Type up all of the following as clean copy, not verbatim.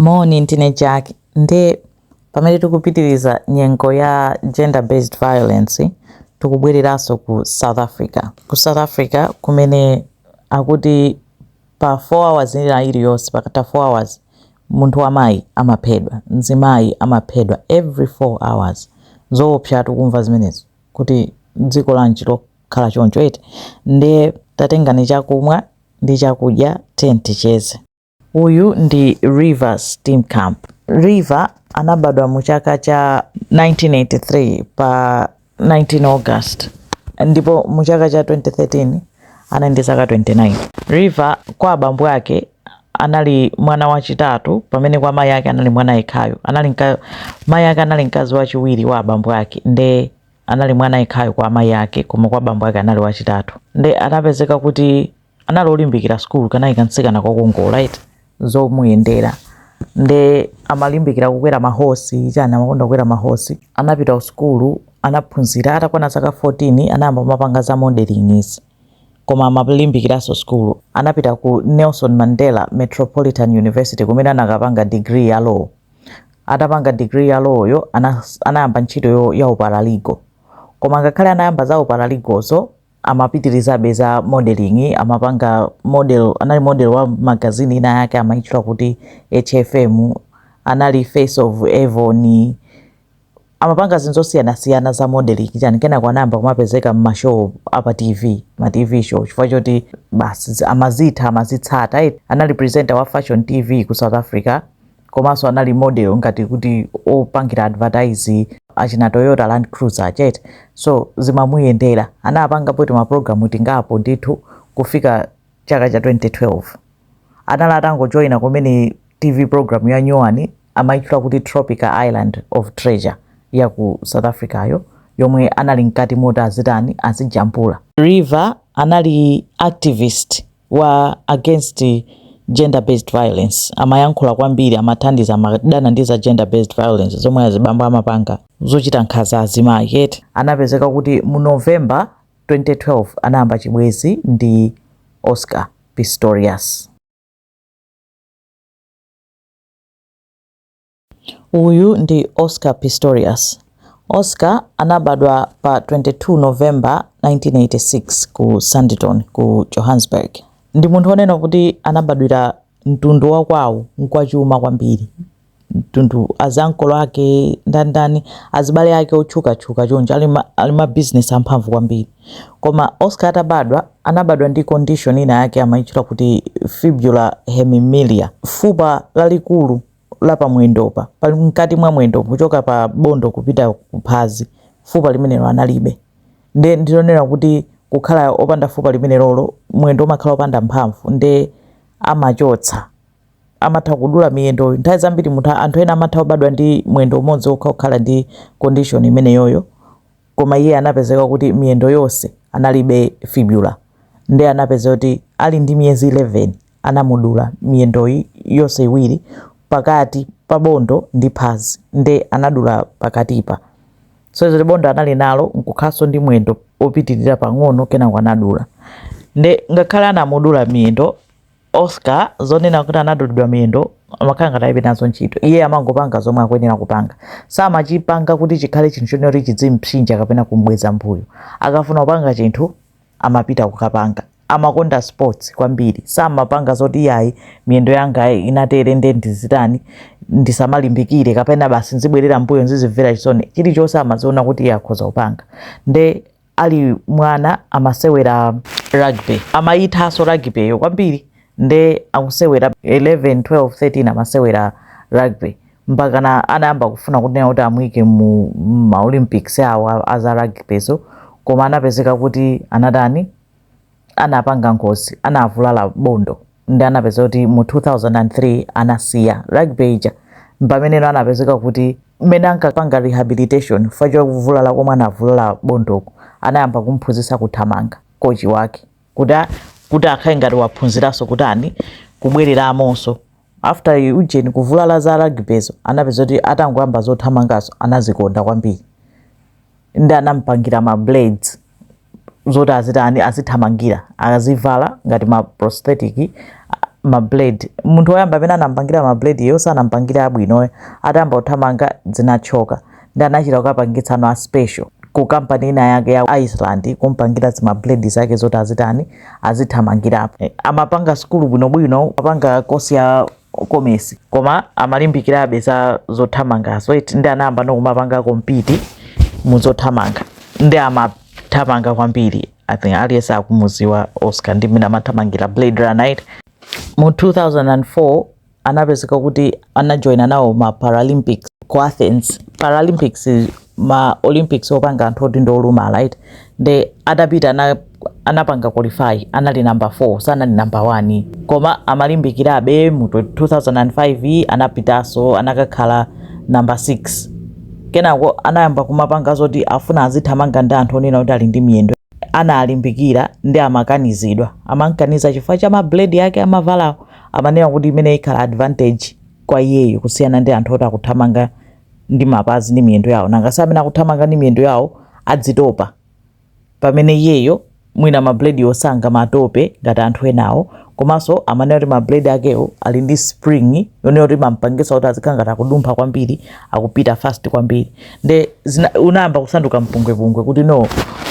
Moni, ndine Jack. Nde pamene tikupitiriza nyengo ya gender based violence, tikubwereranso ku South Africa. Ku South Africa kumene akuti pa 4 hours ina iliyonse, pakatha 4 hours munthu wamayi amaphedwa, mzimayi amaphedwa every 4 hours. Zoopsatu kumva zimenezo, kuti dziko lanji lokhala choncho eti? Nde tatengani chakumwa ndi chakudya, tiyeni ticheze. Uyu ndi Reeva Steenkamp. Reeva anabadwa mu chaka cha 1983 pa 19 August, ndipo mu chaka cha 2013 anali ndi zaka 29. Reeva kwa abambo ake anali mwana wachitatu, pamene kwa mayi ake anali mwana yekhayo. Mayi ake anali mkazi wachiwiri wa abambo ake, nde anali mwana yekhayo kwa amayi ake, koma kwa abambo ake anali wachitatu. Nde anapezeka kuti anali olimbikira sukulu, kanali kamtsikana kokongola eti, zomuyendera, nde amalimbikira kukwera mahosi chani, amakonda kukwera mahosi. Anapita ku sukulu, anaphunzira. Atakwana zaka 14 anayamba kumapanga za modeling izi, koma amalimbikiranso sukulu. Anapita ku Nelson Mandela Metropolitan University kumene anakapanga degree ya law. Atapanga degree ya law yo, anayamba ntchito ya uparalegal. Koma ngakhale anayamba za uparalegalzo, amapitirizabe za modeling, amapanga model. Anali model wa magazine ina yake amayitchula kuti HFM, anali face of Avon, amapanga zinthu zosiyanasiyana za modeling chani. Kenako anayamba kumapezeka mmashow apa TV, ma TV show, chifukwa choti basi amazitha, amazitsata eti. Anali presenter wa Fashion TV ku South Africa, komanso anali model ngati kuti opangira advertise achina Toyota Land Cruiser achete, so zimamuyendera. Anapanga poti mapulogalamu tingapo ndithu kufika chaka cha 2012. Anali atangojoyina kumene TV program ya nyuwani amayitchula kuti Tropical Island of Treasure ya ku South Africa yo, yomwe anali mkati moti azitani, azijambula. Reeva anali activist wa against gender based violence, amayankhula kwambiri, amathandiza, amadana ndi za gender based violence zomwe azibambo amapanga zochita nkhanza azimayi eti. Anapezeka kuti mu November 2012 anayamba chibwezi ndi Oscar Pistorius. Uyu ndi Oscar Pistorius. Oscar anabadwa pa 22 November 1986 ku Sandton ku Johannesburg. Ndi munthu wonena kuti anabadwira mtundu wakwawo nkwachuma kwambiri, mtundu azankolo ake ndandani, azibale ake otchukatchuka choncho, ali ma business amphamvu kwambiri. Koma Oscar atabadwa, anabadwa ndi condition ina yake amayitchula kuti fibular hemimelia. Fupa lalikulu la pamwendopa, pali mkati mwa mwendo kuchoka pa bondo kupita kuphazi, fupa limenelo analibe. Nde ndilonera kuti kukhala opanda fupa limenelolo, mwendo umakhala opanda mphamvu, nde amachotsa, amatha kudula miyendo nthawi zambiri. Munthu, anthu ena amatha kubadwa ndi mwendo umodzi okha, kukhala ndi condition imeneyoyo, koma iye anapezeka kuti miyendo yonse analibe fibula. Nde anapeza kuti ali ndi miyezi 11 anamudula miyendoyi yonse iwiri pakati pa bondo ndi phazi, nde anadula pakatipa. So zoti bondo anali nalo nkukhalanso ndi mwendo opitirira pang'ono, kenako anadula. Nde ngakhale anamudula miyendo, Oscar zonena kuti anadulidwa miyendo amakhala ngati alibe nazo ntchito. Iye amangopanga zomwe akuyenera kupanga, samachipanga kuti chikhale chinthu chonena kuti chidzimpsinja kapena kumbweza mbuyo. Akafuna kupanga chinthu, amapita kukapanga. Amakonda sports kwambiri, samapanga zoti iyayi, miyendo yanga inatere nde ndizitani, ndisamalimbikire kapena basi nzibwerera mbuyo, nzizimvera chisoni. Chilichonse amaziona kuti iye akhoza kupanga. Nde ali mwana amasewera rugby, amayithanso rugby kwambiri. Nde akusewera 11, 12, 13, amasewera rugby mpakana anayamba kufuna kunena kuti amuyike mu ma Olympics awo aza rugby zo. Koma anapezeka kuti anatani, anapanga ngozi, anavulala bondo. Ndi anapeza kuti mu 2003 anasiya rugby ija. Pameneno anapezeka kuti mmene ankapanga rehabilitation chifukwa chakuvulala komwe anavulala bondoko, anayamba kumphunzitsa kuthamanga kochi wake kuti akhale ngati waphunziranso kutani, kubwereramonso after ujeni kuvulala za rugbyzo. Anapeza kuti atangoyamba zothamangazo anazikonda kwambiri, ndi anampangira ma blades zoti azitani, azithamangira, azivala ngati ma prosthetic. Ma blade, munthu woyamba amene anampangira ma blade iyo sanampangira abwino. Atayamba kuthamanga zinathyoka, ndi anachita kukapangitsano a special ku kampani ina yake ya Iceland, kumpangira zima blade zake zoti azitani, azithamangirapo. Amapanga sukulu bwinobwino, apanga kosi ya commerce, koma amalimbikirabe za zothamangazo eti. Ndi anayamba nokumapanga compete mu zothamanga, ndi amathamanga kwambiri. I think aliyense akumuziwa Oscar ndi mmene amathamangira, Blade Runner eti. Mu 2004 anapezeka kuti anajoina nawo ma Paralympics ku Athens. Paralympics, ma Olympics opanga anthu oti ndi olumala eti. Ndi atapita anapanga qualify, anali number 4, sanali number 1, koma amalimbikirabe. Mu 2005 anapitanso, anakakhala number 6. Kenako anayamba kumapanga zoti afuna azithamanga ndi anthu onena kuti ali ndi miyendo. Analimbikira ndi amakanizidwa, amankaniza chifukwa cha ma blade yake amavalawo. Amanena kuti imene ikhala advantage kwa iyeyo kusiyana ndi anthu oti akuthamanga ndi mapazi ndi miyendo yawo. Nanga si amene akuthamanga ndi miyendo yawo adzitopa, pamene iyeyo mwina ma blade osanga matope ngati anthu enawo. Komanso amanena kuti ma blade akewo ali ndi spring yonena kuti imampangisa kuti azikhala ngati akudumpha kwambiri, akupita fast kwambiri. Nde unayamba kusanduka mpungwepungwe kuti no,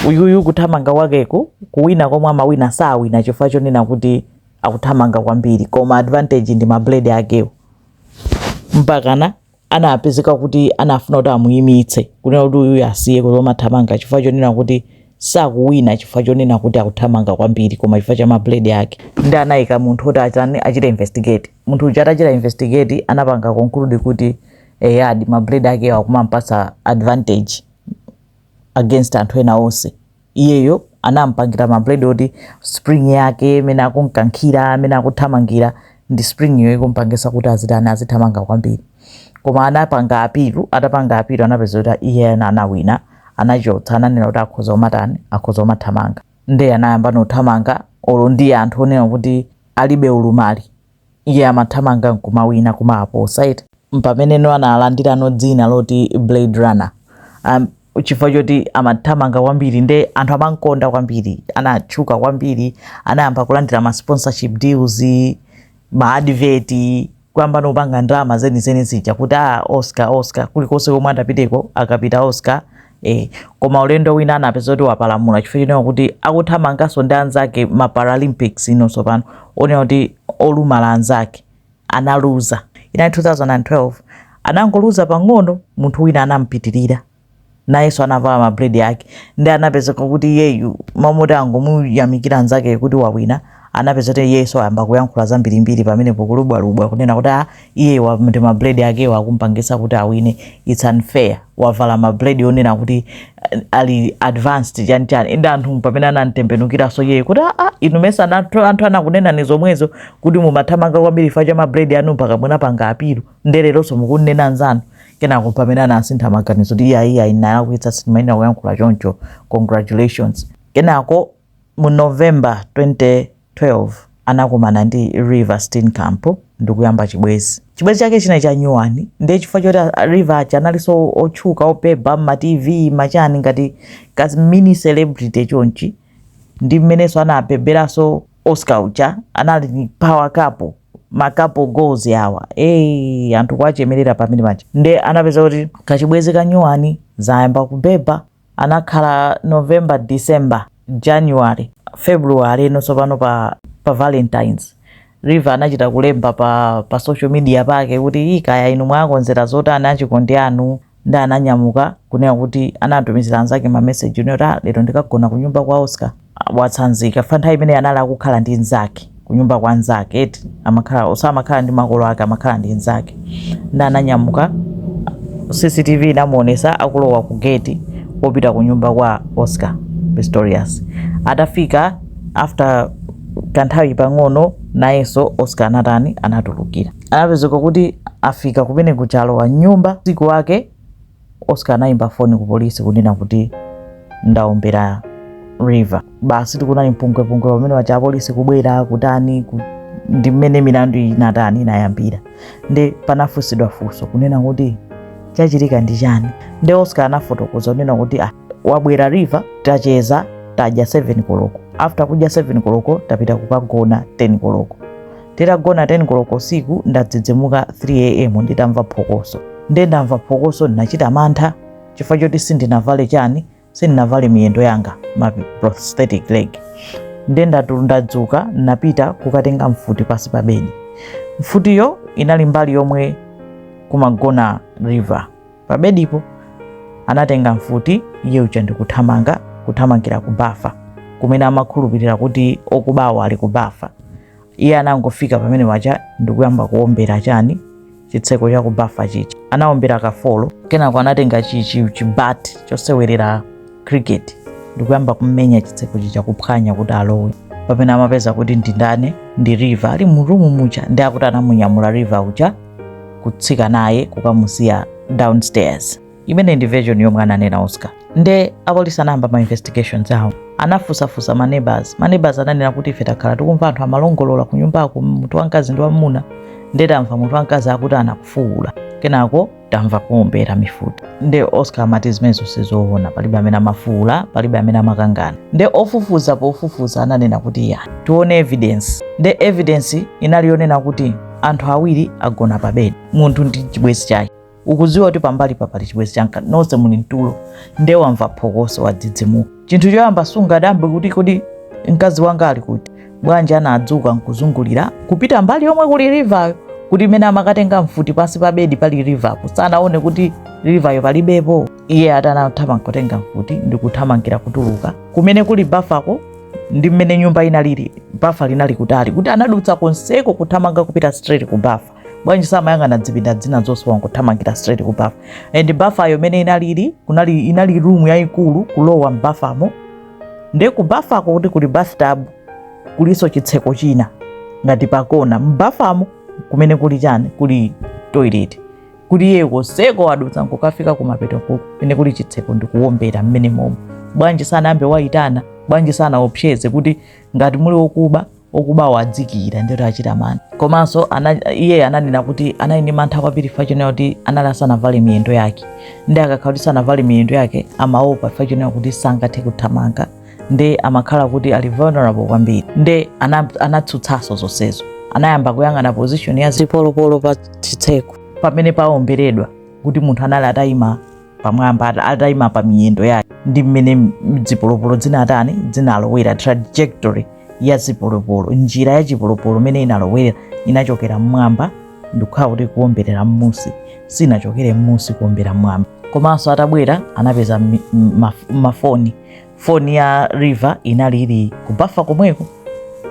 uyuyu kuthamanga kwakeko, kuwina komwe amawina, sawina chifukwa chonena kuti akuthamanga kwambiri, koma advantage ndi ma blade akewo. Mpakana anapezeka kuti anafuna kuti amuyimitse, kunena kuti uyuyu asiye kuzomathamanga chifukwa chonena kuti sakuwina chifukwa chonena kuti akuthamanga kwambiri, koma chifukwa cha ma blade ake. Ndi anayika munthu kuti achani, achite investigate. Munthu uja atachita investigate anapanga conclude kuti eyadi, ma blade ake akumampasa advantage against anthu ena onse. Iyeyo anampangira ma blade oti spring yake imene akunkankhira, amene akuthamangira, ndi spring iyo ikumpangisa kuti azitani, azithamanga kwambiri. Koma anapanga appeal. Atapanga appeal anapeza kuti iye anawina, anachotsa, ananena kuti akhoza umatani, akhoza umathamanga. Ndiye anayamba nothamanga olo ndiye anthu onena kuti alibe ulumali, iye amathamanga nkumawina, kumaposa iti. Mpameneno analandirano dzina loti Blade Runner, chifukwa choti amathamanga kwambiri, nde anthu amankonda kwambiri, anatchuka kwambiri. Anayamba kulandira ma sponsorship deals, ma advert, kuyamba nopanga ndalama zenizeni zija kuti a Oscar, Oscar kulikonse komwe adapiteko, akapita Oscar. Koma ulendo wina anapeza kuti wapalamula chifukwa chinena kuti akuthamanganso ndi anzake ma Paralympics inonso pano, onena kuti olumala anzake, analuza. Inali 2012, anangoluza pang'ono, munthu wina anampitirira, nayenso anavala ma blade ake. Ndi anapezeka kuti iyeyu mamoti angomuyamikira anzake kuti wawina, anapeza kuti iyeso ayamba kuyankhula zambirimbiri pamenepo, kulubwalubwa, kunena kuti ah, iye ndi ma blade akewo akumpangisa kuti awine, it's unfair, wavala ma blade onena kuti ali advanced, chanichani. Ndi anthu pamene anamtembenukiranso iye kuti ah, inu mesa anthu anakunenani zomwezo kuti mumathamanga kwambiri chifukwa cha ma blade anu, mpaka munapanga appeal, ndeleronso mukunena anzanu? Kenako pamene anasintha maganizo kuti iya, iya, inalakwitsa, sitimayenera kuyankhula choncho, congratulations. Kenako mu November 2012 anakumana ndi Reeva Steenkamp ndikuyamba chibwezi. Chibwezi chake china cha nyuwani. Ndiye chifukwa choti Reeva aja analinso otchuka, opeba ma TV, machani, ngati kazi mini celebrity chonchi, ndi mmenenso anapeberanso Oscar uja, anali ni power couple, ma couple goals awa. Hey, anthu kwachemerera pamene paja. Nde anapeza kuti kachibwezi ka nyuwani, zayamba kubeba. Anakhala November, December, January, February. Inonso pano pa Valentines, Reeva anachita kulemba pa social media pake kuti ikaya inu mwakonzera zotani achikondi anu? Ndi ananyamuka kunena kuti anatumizira anzake ma message kuti "Ah, lero ndikagona kunyumba kwa Oscar." Watsanzika fa nthawi imene anali akukhala ndi nzake, kunyumba kwa nzake eti. Amakhala osamakhala ndi makolo ake, amakhala ndi nzake. Ndi ananyamuka, CCTV inamuonesa akulowa ku gate popita ku nyumba kwa Oscar Pistorius. Atafika, after kanthawi pang'ono, nayenso Oscar anatani, anatulukira. Anapezeka kuti afika kumene kuchalowa nyumba. Usiku wake Oscar anayimba foni ku polisi kunena kuti ndaombera Reeva. Basi, tikunali mpungwepungwe pamene wacha, apolisi kubwera, kutani ndi mmene milandu inatani, inayambira. Ndi panafunsidwa funso kunena kuti chachitika ndi chani? Ndi Oscar anafotokoza kunena kuti ah, wabwera Reeva, tacheza, tadya 7 koloko, after kudya 7 koloko tapita kukagona 10 koloko. Titagona 10 koloko usiku, ndadzidzimuka 3 a.m. nditamva phokoso. Nde ndamva phokoso, ndinachita mantha chifukwa choti sindinavale chani, sindinavale miyendo yanga, ma prosthetic leg. Nde ndadzuka, napita kukatenga mfuti pasi pa bedi. Mfutiyo inali mbali yomwe kumagona Reeva pa bedipo. Anatenga mfuti iye uja ndikuthamanga, kuthamangira ku bafa kumene amakhulupirira kuti okubawo ali ku bafa. Iye anangofika pamene paja ndikuyamba kuombera chani, chitseko cha kubafa chicha. Anaombera kafolo, kenako anatenga chi bat chosewerera cricket ndikuyamba kumenya chitseko chicha, kuphwanya kuti alowe. Pamene amapeza kuti ndi ndani, ndi Reeva ali mu room muja. Ndi akuti anamunyamula Reeva uja kutsika naye kukamusiya downstairs. Imene ndi version yomwe ananena Oscar. Nde apolisi anayamba ma investigations awo, anafusafusa ma neighbors. Ma neighbors ananena kuti ife takhala tikumva anthu amalongolola ku nyumbako, munthu wamkazi ndi wamuna. Nde tamva munthu wamkazi akuti anakufuwula, kenako tamva kuombera mifuti. Nde Oscar amati zimenezo sizoona, palibe amene amafuwula, palibe amene amakangana. Nde ofufuza pofufuza ananena kuti ya, tione evidence. Nde evidence inali yonena kuti anthu awiri agona pa bedi, munthu ndi chibwenzi chake. Ukudziwa kuti pambali pali chibwenzi chanka, nonse muli mtulo, nde wamva phokoso, wadzidzimuka. Chinthu choyamba sungadambe kuti kodi mkazi wanga ali kuti bwanji? Anadzuka nkuzungulira kupita mbali yomwe kuli Reevayo, kuti imene amakatenga mfuti pansi pa bedi pali Reevapo, sanaone kuti Reevayo palibepo. Iye atanathamanga kutenga mfuti ndikuthamangira kutuluka kumene kuli bafako, ndi mmene nyumba inalili, bafa linali kutali, kuti anadutsa konseko kuthamanga kupita straight ku bafa. Bwanji samayang'ana dzipinda dzina zonse, wangothamangira straight ku bafa? And bafayo imene inalili, kunali inali room yayikulu. Kulowa mbafamo, nde ku bafako kuti kuli bathtub, kulinso chitseko china ngati pakona mbafamo kumene kuli chani, kuli toilet. Kuti iye konseko wadutsa nkukafika kumapeto kumene kuli chitseko ndikuwombera mmene momwe, bwanji sanayambe wayitana? Bwanji sanaopseze kuti ngati muli okuba, okuba wadzikira? Ndiyoti achita mantha. Komanso iye ananena kuti anali ndi mantha kwambiri chifukwa chonena kuti anali asanavale miyendo yake. Ndi akakhala kuti sanavale miyendo yake, amaopa chifukwa chonena kuti sangathe kuthamanga, ndi amakhala kuti ali vulnerable kwambiri. Ndi anatsutsanso zonsezo. Anayamba kuyang'ana position ya zipolopolo pa chitseko pamene paomberedwa, kuti munthu anali atayima pamwamba, atayima pa miyendo yake, ndi mmene zipolopolo zinatani, zinalowera, trajectory ya zipolopolo, njira ya chipolopolo imene inalowera, inachokera mmwamba ndikukhala kuti kuomberera mmusi, sinachokere mmusi kuombera mmwamba. Komanso atabwera anapeza mafoni. Foni ya Reeva inali ili kubafa komweko.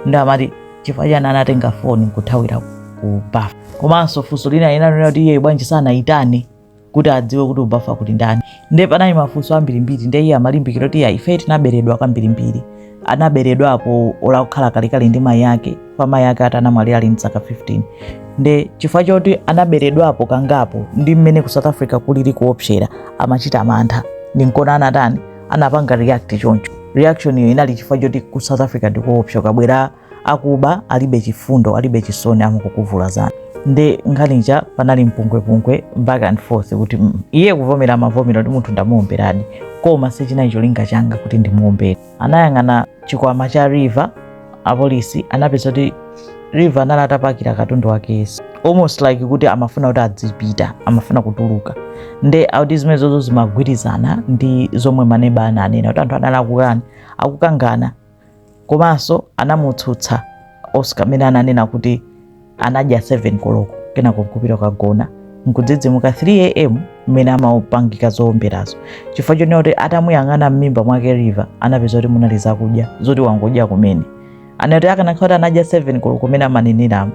Ndi amati chifukwa chani anatenga foni nkuthawira ku bafa? Komanso funso lina linanena kuti iye bwanji sanayitane kuti adziwe kuti ubafa kuli ndani? Nde panali mafunso ambirimbiri. Nde iye amalimbikira kuti ya, ife tinaberedwa kwambirimbiri. Anaberedwapo ola kukhala kalekale ndi mayi ake, pa mayi ake atanamwalira ali ndi zaka 15. Nde chifukwa choti anaberedwapo kangapo, ndi mmene ku South Africa kulili kuopsera, amachita mantha. Ndi nkona anatani, anapanga react choncho. Reaction iyo inali chifukwa choti ku South Africa ndikuopsa, ukabwera akuba alibe chifundo, alibe chisoni, amakukuvulazani. Nde nkhanicha panali mpungwepungwe, back and forth, kuti iye kuvomera, amavomera kuti munthu ndamuomberadi, koma sichinali cholinga changa kuti ndimuombere. Anayang'ana chikwama cha Reeva apolisi, anapeza kuti Reeva anali atapakira katundu wake yense, almost like kuti amafuna kuti adzipita, amafuna kutuluka. Nde akuti zimene zozo zimagwirizana ndi zomwe maneba ananena kuti anthu anali akukani, akukangana. Komanso anamutsutsa Oscar amene ananena kuti anadya 7 koloko, kenako nkupita kukagona, nkudzidzimuka 3 a.m. mmene amapangika zowomberazo, chifukwa chonena kuti atamuyang'ana m'mimba mwake Reeva, anapeza kuti munali zakudya zoti wangodya kumene. Anati akanakhala kuti anadya 7 koloko kumene amaneneramo,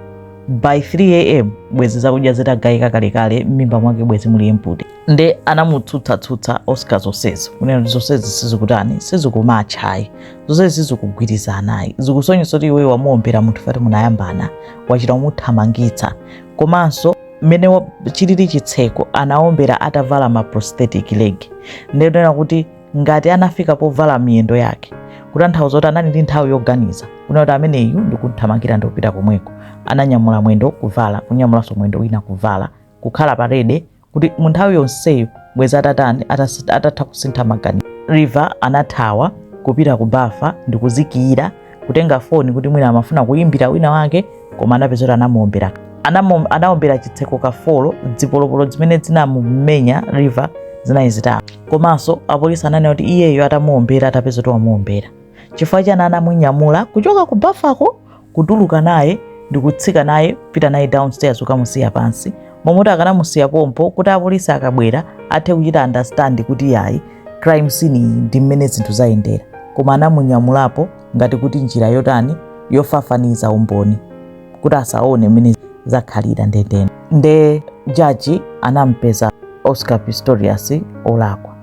by 3 a.m. bwezi zakudya zitagayika kalekale, m'mimba mwake bwezi muli empty. Nde anamutsutsatsa Oscar zonsezo, kunena kuti zonsezi sizikutani, sizikumatchayi, zonsezi sizikugwirizanayi, zikusonyesa kuti iweyo wamuombera munthu fati munayambana, wachita kumuthamangitsa. Komanso mmene chilili chitseko, anaombera atavala ma prosthetic leg. Ndenena kuti ngati anafika povala miyendo yake, kutanthauza kuti anali ndi nthawi yoganiza kunena kuti ameneyu ndikuthamangira ndikupita komweko. Ananyamula mwendo kuvala, kunyamulanso mwendo wina kuvala, kukhala pa ready kuti mu nthawi yonseyo bwezi atatani, atatha kusintha maganizo. Reeva anathawa kupita ku bafa ndikuzikiyira, kutenga foni kuti mwina amafuna kuyimbira wina wake. Koma anapeza kuti anamuombera, anaombera chitseko ka 4. Zipolopolo zimene zinamumenya Reeva zinali zitatu. Komanso apolisi ananena kuti iyeyo atamuombera, atapeza kuti wamuombera, chifukwa chani anamunyamula kuchoka ku bafako, kutuluka naye ndi kutsika naye, kupita naye downstairs kukamusiya pansi, momwe akanamusiya pompo kuti apolisi akabwera athe kuchita understand kuti yayi, crime scene iyi ndi mmene zinthu zayendera? Koma anamunyamulapo ngati kuti njira yotani, yofafaniza umboni kuti asaone mmene zakhalira ndendende. Nde jaji anampeza Oscar Pistorius olakwa,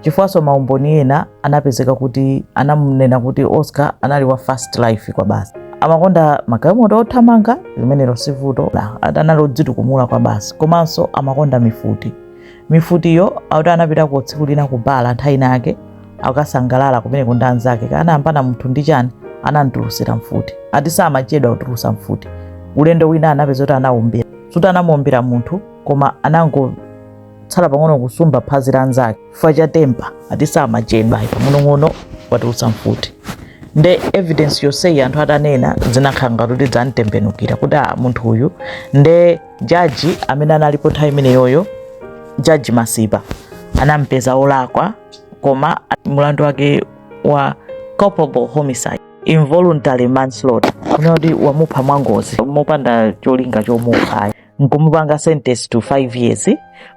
chifukwanso maumboni ena anapezeka kuti anamunena kuti Oscar anali wa fast life kwa basi, amakonda magalimoto othamanga, limenelo sivuto, anali odzitukumula kwa basi, komanso amakonda mifuti. Mifutiyo akuti anapitako tsiku lina kubala nthawi inake, akasangalala kumeneko ndi anzake, kanayambana munthu ndi chani, anamtulusira mfuti. Ati samachedwa kutulusa mfuti. Ulendo wina anapeza kuti anawombera, suti anamuwombera munthu, koma anangotsala pang'ono kusumba phazi la anzake chifukwa cha temper. Ati samachedwa, pang'onong'ono watulusa mfuti. Nde evidence yonseyi anthu atanena, zinakhala ngati kuti zamtembenukira kuti a munthu uyu. Nde jaji amene analipo nthawi imeneyoyo, Jaji Masipa, anampeza olakwa, koma mulandu wake wa culpable homicide, involuntary manslaughter, kunena kuti wamupha mwangozi mopanda cholinga chomupha, nkumupanga sentence to 5 years.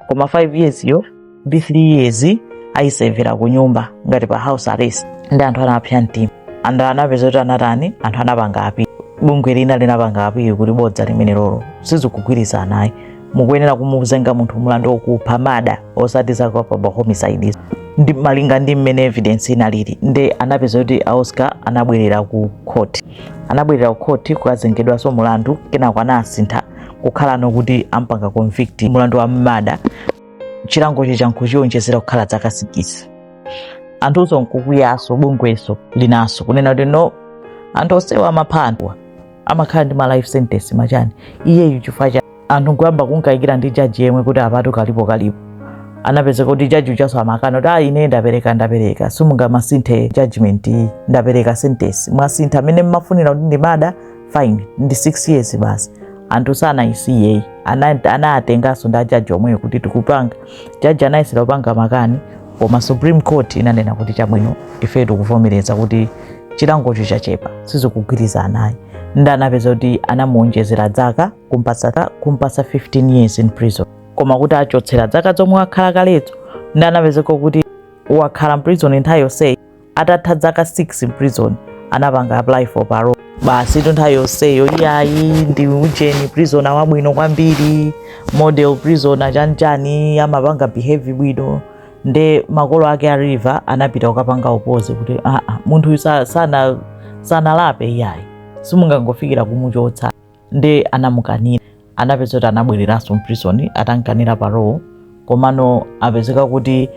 Koma 5 years yo ndi 3 years ayisevera ku nyumba ngati pa house arrest. Ndi anthu anapsa mtima, anthu anapeza kuti anatani, anthu anapanga appeal, bungwe lina linapanga appeal kuti bodza limene lolo sizikugwirizana ayi, mukuyenera kumuzenga munthu mulandu wokupha, murder, osati za culpable homicide, ndi malinga ndi mmene evidence inalili. Ndi anapeza kuti a Oscar anabwerera ku court, anabwerera ku court kukazengedwanso mulandu. Kenako anasintha kukhala kuti ampanga convict mulandu wa murder, chilangocho chankuchionjezera kukhala zaka 6. Anthuso nkukwiyaso, bungweso linaso kunena kuti no, anthu onsewa amapha anthu amakhala ndi ma life sentence machani, iyeyu chifukwa cha anthu nkuyamba kunkayikira ndi jaji yemwe kuti apatu kalipo kalipo. Anapeza kuti jaji uchaso amakana kuti, "Ah, ine ndapereka, ndapereka, simungamasinthe judgment iyi, ndapereka sentence, mwasintha amene mmafunira kuti ndi murder, fine, ndi 6 years basi." Anthu sanayisiyeyi, anatenganso ndi ajaji omweyo kuti tikupanga. Jaji anayesera kupanga makani, koma Supreme Court inanena kuti chabwino, ife tikuvomereza kuti chilangocho chachepa, sizikugwirizana ayi. Ndi anapeza kuti anamuonjezera zaka, kumpasa 15 years in prison, koma kuti achotsera zaka zomwe wakhala kalezo. Ndi anapezeka kuti wakhala mprison nthawi yonseyi. Atatha zaka 6 in prison, anapanga apply for parole. Basi tu, nthawi yonseyo iyayi, ndi ujeni, prisoner wabwino kwambiri, model prisoner, chanichani, amapanga behave bwino. Nde makolo ake a Reeva anapita kukapanga oppose kuti aa, munthu uyu sanalape iyayi, simungangofikira kumuchotsa. Nde anamukanira. Anapeza kuti anabwereranso mprison atankanira parole, komano apezeka kuti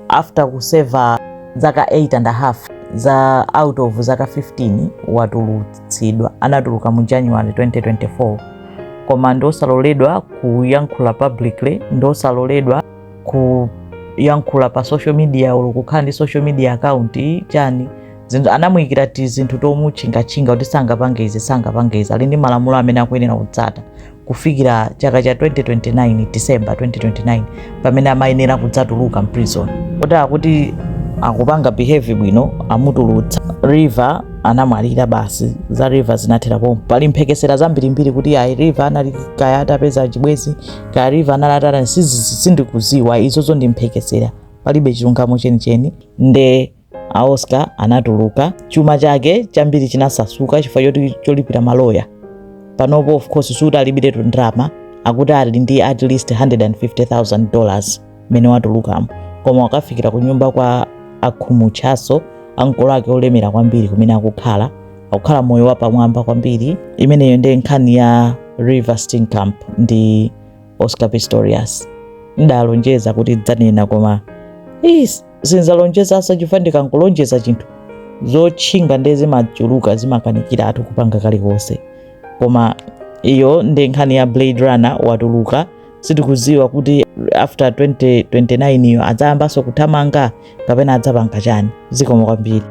after kuseva zaka 8 and a half za out of zaka 15, watulutsidwa. Anatuluka mu January 2024, koma ndosaloledwa kuyankhula publicly, ndosaloledwa kuyankhula pa social media olo kukhala ndi social media account chani. Zinthu anamuyikira ti zinthu tomutchingatchinga kuti sangapange izi, sangapange izi. Ali ndi malamulo amene akuyenera kutsata kufikira chaka cha 2029, December 2029, pamene amayenera kudzatuluka mprison. Kuti akuti akupanga behave bwino, amutulutsa. Reeva anamwalira basi, za Reeva zinathera pompo. Pali mphekesera zambirimbiri kuti ayi, Reeva anali kaya atapeza chibwezi, kaya Reeva anali atata, sindikuziwa, izozo ndi mphekesera, palibe chilungamo chenicheni. Nde a Oscar anatuluka, chuma chake chambiri chinasasuka chifukwa choti cholipira maloya. Panopo of course suti alibiretu ndalama, akuti ali ndi at least $150,000 mmene watulukamo, koma wakafikira ku nyumba kwa akhumutchaso, ankolo ake olemera kwambiri, kumene akukhala, akukhala moyo wapamwamba kwambiri. Imeneyo ndi nkhani ya Reeva Steenkamp ndi Oscar Pistorius. Ndalonjeza kuti dzanena, koma is sinzalonjezanso, chifukwa ndikankulonjeza chinthu, zotchinga ndi zimachuluka, zimakanikiratu kupanga kalikonse. Koma iyo ndi nkhani ya Blade Runner. Watuluka, sitikuziwa kuti after 2029 iyo adzayambanso kuthamanga kapena adzapanga chani. Zikomo kwambiri.